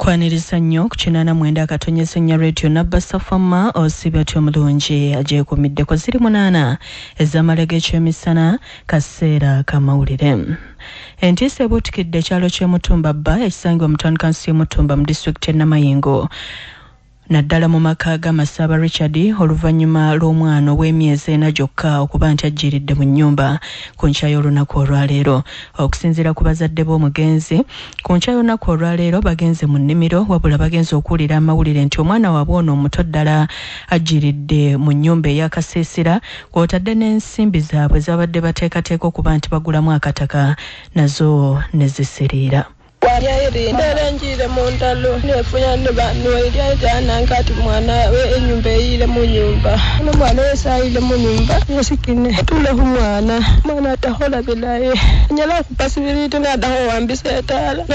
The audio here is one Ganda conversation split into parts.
Nkwaniriza nnyo ku 89.4 Radio Nabbasafama. Osiibye otya omulungi agyekuumiddeko? Ziri 8 ez'amala g'ekyemisana, kaseera k'amawulire. Entiisa ebuutikidde ekyalo ky'e Mutumba Bba ekisangibwa mu town council y'e Mutumba mu disitulikiti e Namayingo, naddala mu maka ga Masaba Richard, oluvannyuma lw'omwana ow'emyezi 4 gyokka okuba nti ajjiiridde mu nnyumba ku nkya y'olunaku olwaleero. Okusinziira ku bazadde b'omugenzi, ku nkya y'olunaku olwaleero bagenze mu nnimiro, wabula bagenze okuwulira amawulire nti omwana waabwe ono omuto ddala ajjiiridde mu nnyumba ey'akasiisira, kw'otadde n'ensimbi zaabwe zabadde bateekateeka okuba nti bagulamu akataka nazo ne zisiriira. Ndere njire mu ndalo nefunya noiryanange ati mwana enyumba eyire mu nyumba, nomwana wese ayile mu nyumba yesikine tule khu mwana. Mwana atakhola bilayi, anyala khupa sibiriti nadakho wambisa etala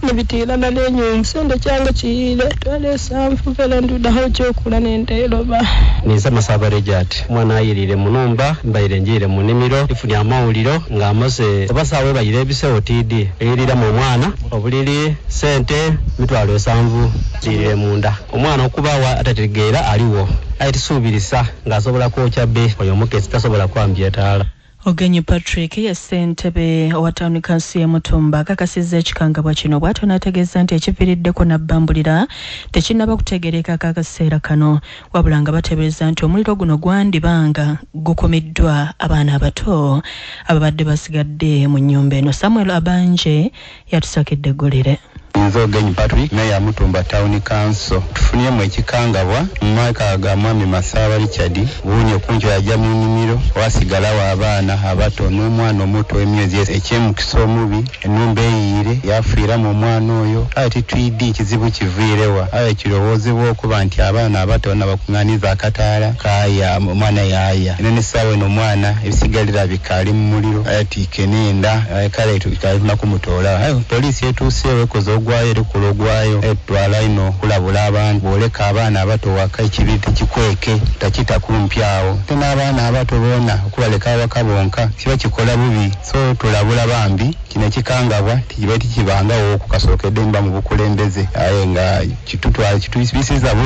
nebitilana nenyumba. Sente change chiyile 70,000 vele ndudakho chokula nende eloba. Ninze Masaba Richard. Omwana ayirire munumba, mbaire njire munimiro ifunya amawuliro ng'amaze obasawe bayire ebisewo tidi eyiriramu omwana, obuliri, sente 70,000 zirire munda. Omwana okubawa atategeera aliwo, aye tisuubirisa ng'asobola kwokya be oyo omukesi tasobola kwambya etaala. Ogenyi Patrick ye ssentebe owa town council y'e Mutumba, akakasizza ekikangabwa kino, bw'atyo n'ategeeza nti ekiviiriddeko nabbambulira tekinnaba kutegeerekako akaseera kano, wabula nga bateebereza nti omuliro guno gwandibanga gukumiddwa abaana abato ababadde basigadde mu nnyumba eno. Samuel Abanje yatusakidde eggulire. Nze Ogenyi Patrick, meya Mutumba Town Council. Tufunyemu ekikangabwa mu maka ga mwami Masaba Richard. Bunye kunjo yajja mu nnimiro, wasigalawo abaana abato n'omwana omuto emyezi. Ekyemukisa omubi, enumba eyiire, yafiiramu omwana oyo. Aye titwidi kizibu kiviirewa, aye kirowoozebwa okuba nti abaana abato bana bakuŋŋaaniza akataala kaya, omwana yaaya. Eno n'essaawa eno omwana ebisigalira bikaali mu muliro, aye tiike n'enda. Aye kale tukalina kumutoola. Aye poliisi etuuseewo, ekoze ogwayo, erikola ogwayo. Aye tutwala ino kulabula abantu, bw'oleka abaana abato waka, ekibi tekikweke, takita kumpi awo. Ate n'abaana abato boona okubaleka awaka bonka kiba kikola bubi, so tulabula bambi kino ekikangabwa tikiba tikibangawo okukasookedde mba mu bukulembeze, aye nga kitutwala kitubisiza bubi.